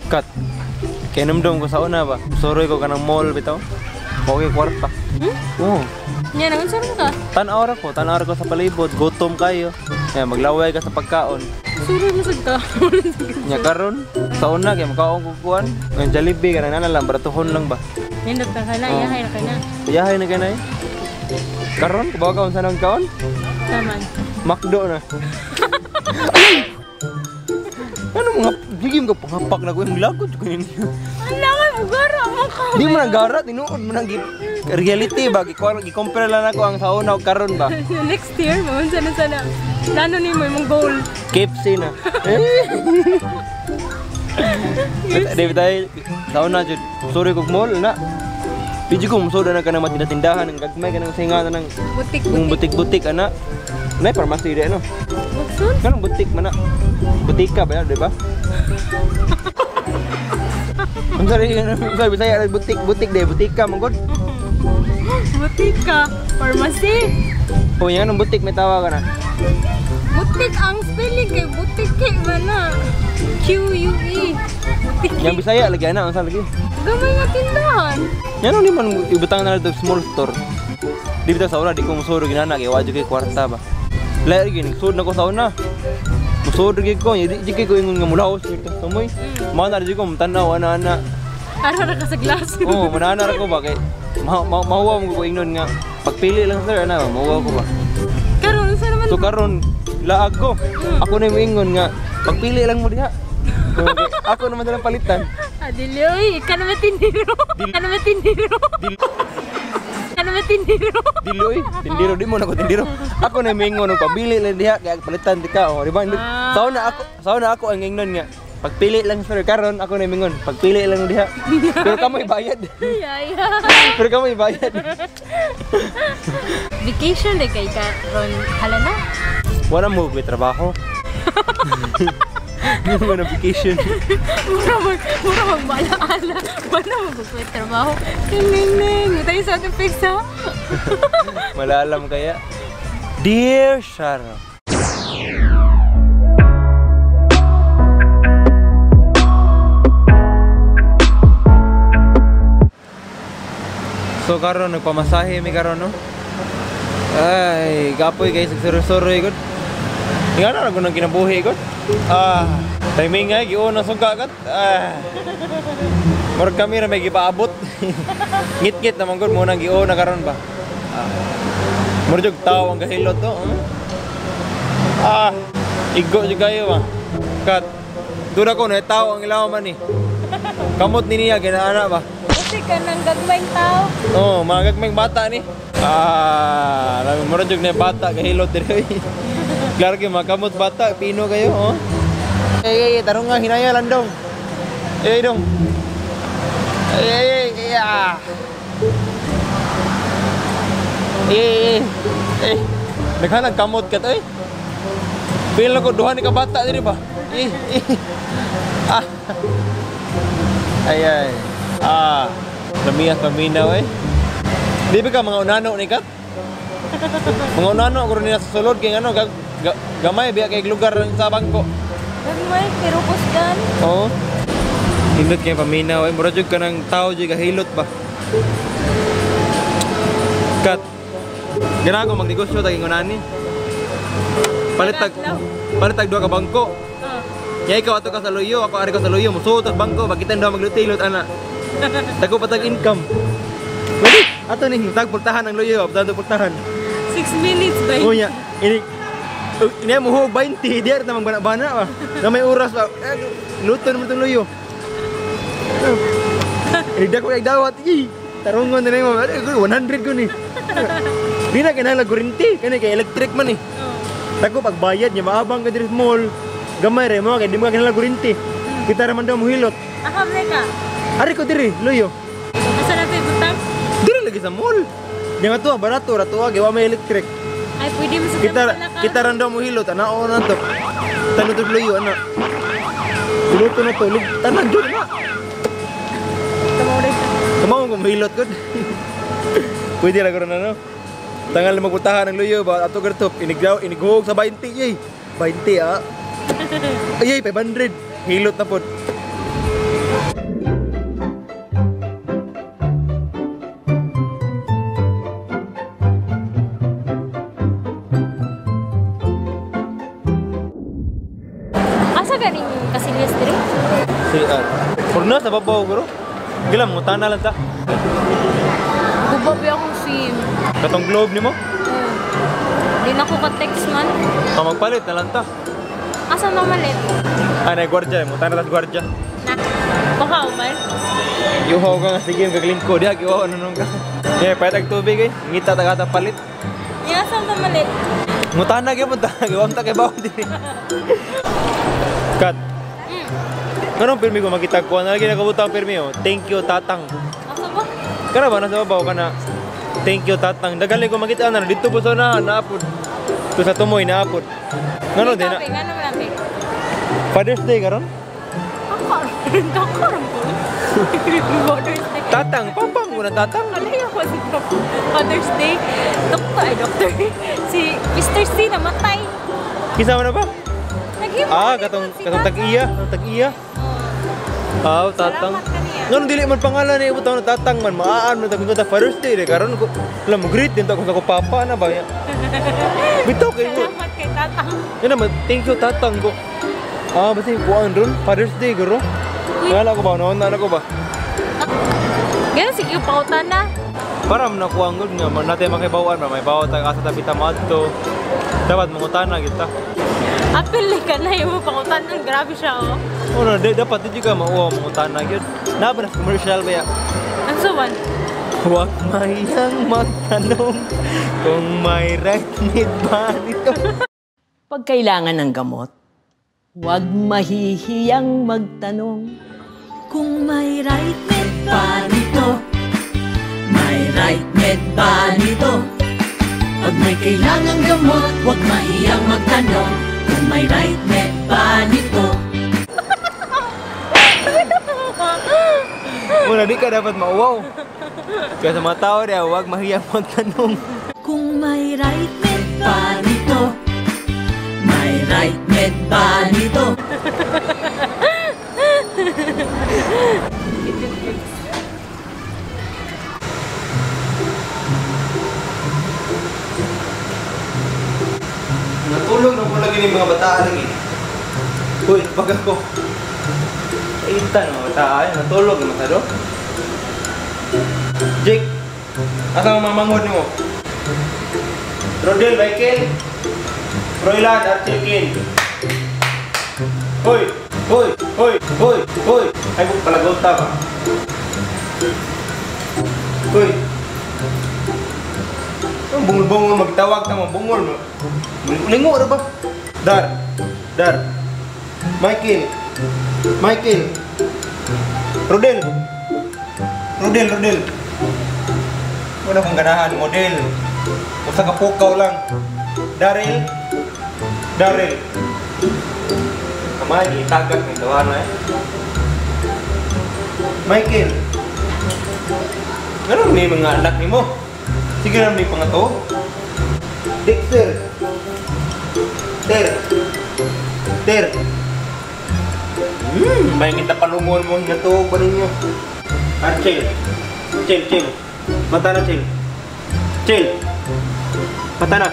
Cut. Kay namdom ko sa una ba? Suroy ko kanang mall bitaw. Okay kwarta. Hmm? Oo. Nya nang unsa ka? Tan-aw ra ko, tan-aw ra ko sa palibot, gutom kayo. Ya maglaway ka sa pagkaon. Suroy mo sad ka. Nya karon sa una kay makaon ko kuan. Ang Jollibee kanang nana lang baratuhon lang ba. Nindot ka na, Oo. Iyahay na ka na. Iyahay na kanay. Karon kubaw ka unsa nang kaon? Taman. Makdo na. Ano mga bigim ka pangapak na ko yung lagod ko ninyo. Ala nga bugara mo ka. Di mo nang gara, tinuod mo nang reality ba gi-compare lang nako ang sa una ug karon ba. Next year mo unsa na sana. Plano nimo imong goal. KFC na. Di ba tayo sa una jud sorry kog mall na. Di jud ko musoda na ka ng matinda-tindahan, ang gagmay ka ng singa na ng Butik kung butik. butik-butik ana. Nay pharmacy di ano. Magsun? Kanang butik man na. Butika ba yan, di ba? Ang sorry, sorry, Bisaya, butik, butik di, butika man gud. Butika, pharmacy. O yan, ang butik may tawa ka na. Butik ang spelling kay butik kay man na. Q U E. Butik. Yang Bisaya lagi ana, unsa lagi? Gamay nga tindahan. Yan ano man ibutang na lang small store. Di bitaw sa una, di ko musuro ginana kay wa jud kay kwarta ba. Lahi gini, sud na ko sa una. Musuro gid ko, di kay ko ingon nga mulaos dito tumoy. Mana di ko mutanaw ana ana. Ara ra ka sa glass. Oo, manana ra ko ba kay mahuwa mo ko ingnon nga pagpili lang sir ana, mahuwa ko ba. Karon unsa naman? So karon laag ko. Ako na yung ingon nga pagpili lang mo diha. So, ako naman silang palitan. Adili oy, ikaw naman tindiro. Ikaw naman tindiro. Ikaw naman tindiro. Dili oy, tindiro di mo na ko tindiro. Ako na mingon og pabili lang diha kay palitan di ka, oh, di ba? Ah. Sa una ako ang ingnon nga pagpili lang sir karon ako na mingon pagpili lang diha. Pero kamo ibayad. Yeah. Pero kamo ibayad. Vacation de kay karon hala na. Wala mo may trabaho. Hindi mo na vacation. Mura mag baala-ala. Wala mo may trabaho. Ning ning. Tayo sa ating fix ha. Malalam kaya. Dear Shara. So karon nagpamasahe mi karon no. Ay, gapoy guys, nagsuro-suroy gud. Nga na ra nang kinabuhi gud. Ah, timing ay giuna sugka kat. Ah. Murag kami ra may gipaabot. Ngit-ngit naman gud mo nang giuna karon ba. Ah. Murag jud tawo ang gahilot to. Ah, igo jud kayo ba. Kat. Dura ko na tawo ang ilaw man ni. Kamot ni niya ginaana ba. Kasi ka nang gagmayng tao. Oo, mga gagmayng bata ni. Ah, murag jud na bata gahilot diri. Klaro kayo, mga kamot bata, pino kayo, oh. Ay, ay, tarong nga, hinaya landong. Ay, dong. Ay, ay, ay, ah. Ay, ay, ay. Naghanag kamot ka, ay. Feel ko, duha ni ka bata diri ba? Ay, ay. Ah. Ay, ay. Ah, lamiyas paminaw, eh. Di ba ka mga unano ni kat? Mga unano, kung nila sa sulod, kaya ano, gamay, biya kay lugar sa bangko. Gamay, pero kusgan. Oo. Hindot kayo paminaw. Ay, mura jud ka ng tao jud kahilot ba? Kat. Gana ko magnegosyo taging unani. Palitag duha ka bangko. Ya ikaw ato ka sa luyo, ako ari ko sa luyo, musuot ang bangko, bagitan daw maglutilot ana. Dako patag income. Pwede, ato ni tag pultahan ang luyo, abdando pultahan. 6 minutes ba? Unya, ini ini mo 20 diar na magbana-bana ba. Na may oras ba. Luto naman tong luyo. Ini dako kay dawat. Ih, tarungon na nimo. 100 ko ni. Di na kinahanglan kuryente, kani kay electric man eh. Dako pagbayad niya maabang ka diri sa mall. Gamay re mo kay di mo kinahanglan kuryente. Kita ra man daw mohilot. Aham na ka. Ari ko diri, luyo. Asa na tayo butang? Diri lagi sa mall. Di nga tuwa barato ra tuwa kay wa may electric. Ay pwede mo sa kita ran daw mohilot ana o na to. Tanod og luyo ana. Luto na to, tanan jud na. Kamaw ko mohilot gud. Pwede ra karon ano. Tangal magputahan ng luyo ba ato gertop inigdaw iniguhog sa 20 yey. 20 ah. Ay 500. Hilot na pod. CR. Purna sa babaw guro. Gilam mo tana lang ta. Guba ba akong SIM? Katong globe nimo? Oo. Di na ko ka-text man. Pa magpalit na lang ta. Asa na malit? Ay, gwardiya mo tana tas gwardiya. Na. Baka man. Yuhaw ka nga sige gaglingko diha giwaw ano nung ka. Yeah, paitag tubig eh. Ngita ta kata palit. Nya asa na malit? Mutana gyud punta, giwam ta kay bawo dinhi. Cut. Kanong pirmi ko makita ko, na lagi nakabutang pirmi oh. Thank you tatang. Asa ba? Kana ba nasa babaw kana? Thank you tatang. Dagali ko makita na dito po sa na naapod. To sa tumoy naapod. Ngano din na? Ngano man apik? Father's Day karon? Kakaroon ko. Father's Day. Tatang, pampang mo na tatang. Alay ako si Father's Day. Doktor, ay doktor. Si Mr. C namatay. Kisa mo na ba? Naghimo. Ah, katong katong tag-iya, katong tag-iya. Ah, tatang. Ngano dili man pangalan ni ibutang na tatang man maaan man tag Father's Day de karon ko. Alam mo greet din ta ko sa ko papa na ba. Bitaw kay mo. Salamat kay tatang. Yan naman, thank you tatang ko. Ah, basta yung kuan ron, Father's Day guro. Wala ko ba, nauna na ko ba? Ganun, sige, pautan na. Para man nakuha ang good nga, man natin makibawaan ba, may bawat ang asa tabi tamato. Dapat mangutana kita. Apil ka na yung pangutan nun, grabe siya oh. Oh, no, dapat di ka mauwa mangutana yun. Naba na commercial ba ya? Ang suwan? Huwag mayang magtanong kung may right need ba nito. Pag kailangan ng gamot, huwag mahihiyang magtanong kung may right med ba nito. May right med ba nito? Pag may kailangang gamot, huwag mahiyang magtanong kung may right med ba nito. Muna, di ka dapat mauwaw. Kaya sa mga tao niya, huwag mahiyang magtanong kung may right med ba nito. May right med ba nito? Natulog na po lagi ng mga bataan lagi. Uy, pag ako. Kaita ng mga bataan, natulog na masado. Jake, asa ang mamangod nimo? Rodel, Michael, Roylan, Archilkin. Hoy, hoy, hoy, hoy, hoy. Ay, kung palagota ba? Hoy. Ang bungol-bungol, magtawag ka mo, bungol mo. Lingo na ba? Dar, Dar. Michael, Michael. Rodel. Rodel, Rodel. Wala kong ganahan, model. Usa ka pukaw lang. Daryl, Daryl. Kamay, itagat ng tawanan eh. Michael. Ganun may mga anak ni mo. Sige na may pangato. Dexter. Ter. Ter. May kita palungon mo hingatuog ba ninyo? Archel. Chill, chill. Mata na, chill. Chill. Mata na.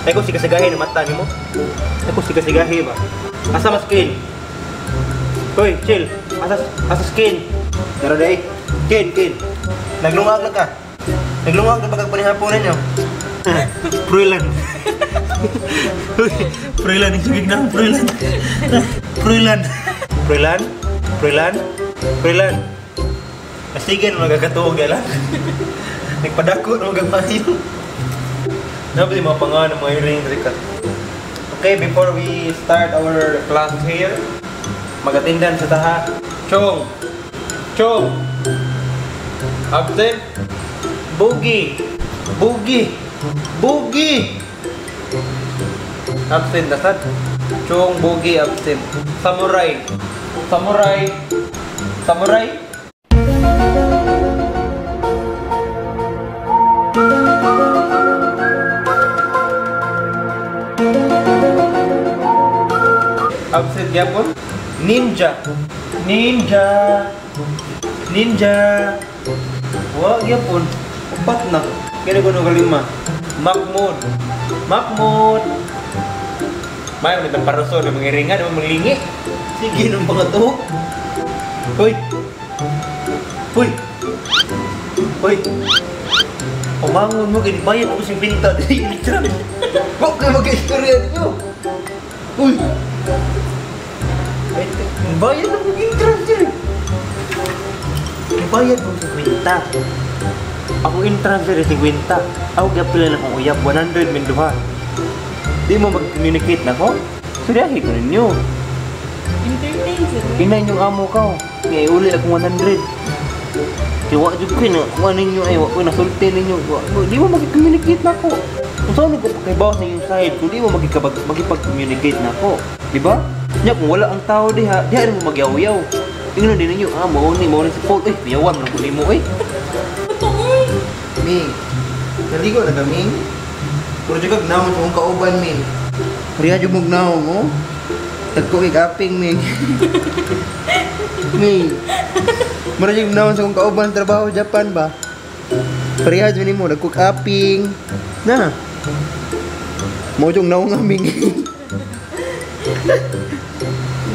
Ay kung sigasigahin ang mata nimo. Ay kung sigasigahin ba? Asa mas skin? Hoy, chill. Asa asa skin? Pero day. Kin, kin. Naglungag na ka. Naglungag na ba kag panihapon ninyo? Pruilan. Pruilan yung sugig na. Pruilan. Pruilan. Pruilan. Pruilan. Pruilan. Asigan magkakatuog yan lang. Nagpadako na magkamayo. Dapat yung mga pangalan ng mga ring Rika. Okay, before we start our class here, mag-attendan sa taha. Chong! Chong! Absent! Boogie! Boogie! Boogie! Absent na sad. Chong, Boogie, absent. Samurai! Samurai! Samurai! Absent gyapon. Ninja. Ninja. Ninja. Wa gyapon. Upat na. Kaya ko nung kalima. Mahmud. Mahmud. May ulit ang paraso na mga ringan, mga lingi. Sige nung mga to. Hoy! Hoy! Hoy! Umangon mo, ginibayad ako siyang binta. Dili, literal. Huwag kayo mag-istorya ninyo. Uy! Ay, bayad ako entrance sir. Bayad ko sa kwenta. Ako entrance sir, 50. Ako gapila na kong uyab, 100 min duha. Di mo mag-communicate na ko? Suryahi ko ninyo. Entertain sir. Inay yung amo ka. Ngay uli akong 100. Kaya wa jud ko na kung ano ninyo ay wa ko nasulti ninyo. Di mo mag-communicate na ko. Kung saan ko pakibaw sa inyong side, kung di mo magipag-communicate na ko. Di ba? Nya kung wala ang tao diha, diha rin mo magyaw-yaw. Tingnan din ninyo, ah, mao ni si Paul. Uy, yawan man ko nimo oy. Ming, naligo na ka, Ming? Puro jud kag naong sa akong kauban, Ming. Pariha jud mong naong, oh. Tagko kay kaping, Ming. Ming, mura jud naong sa akong kauban sa trabaho Japan ba? Pariha jud nimo nagko kaping. Na. Mo jud naong nga, Ming.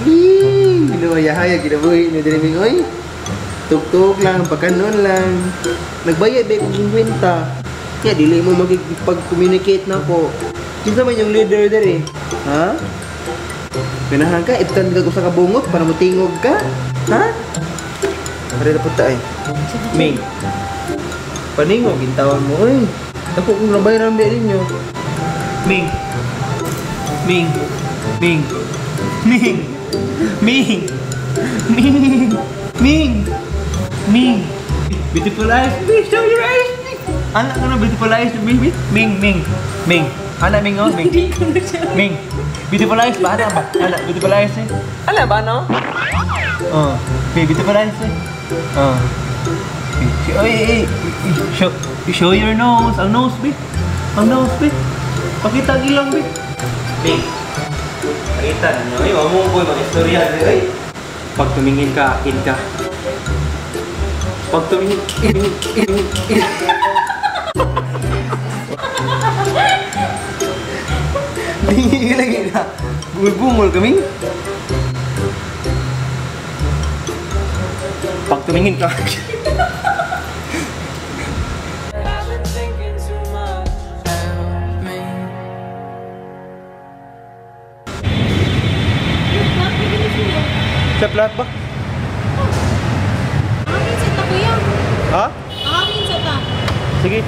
Ming, ginuhaya-haya kinabuhi ni diri, Ming, oy. Tugtog lang, pagkanon lang. Nagbayad ba kong 50? Kaya dili mo magipag-communicate na ko. Kinsa man yung leader diri? Ha? Ganahan ka, ibtan ka ko sa kabungot para motingog ka? Ha? Pare na punta eh. Ming. Paningog, gintawan mo oy. Dako kong nabayaran ba ninyo? Ming. Ming. Ming. Ming. Ming. Ming. Ming. Ming. Beautiful eyes. Ming, show your eyes. Ming. Anak ko na beautiful eyes, baby. Ming, Ming. Ming. Anak Ming, oh, Ming. Hindi ko na siya. Ming. Beautiful eyes ba? Anak ba? Anak, beautiful eyes eh. Anak ba, no? Oh. Ming, beautiful eyes eh. Oh. Oy, oy, show, show your nose. Ang nose, babe. Ang nose, babe. Pakita ang ilong, babe. Ming. Pakita ninyo. Ay, wag mo ko mga istorya. Ay. Pag tumingin ka, akin ka. Pag tumingin, Tingin lagi na. Bungol kami. Pag tumingin ka. Sa plat ba? Akin sa ta, kuya. Ha? Akin sa ta. Sige.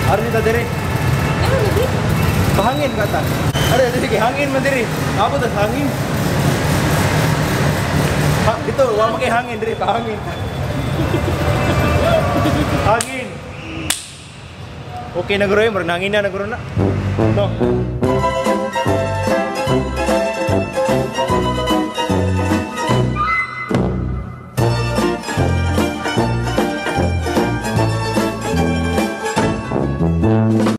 Ari ta diri. Ano lagi? Pahangin ka ta. Ari diri kay hangin man diri. Ako ta hangin. Ha, dito wa man kay hangin diri, pahangin. Hangin. Okay na guro, murag nangin na guro na. No.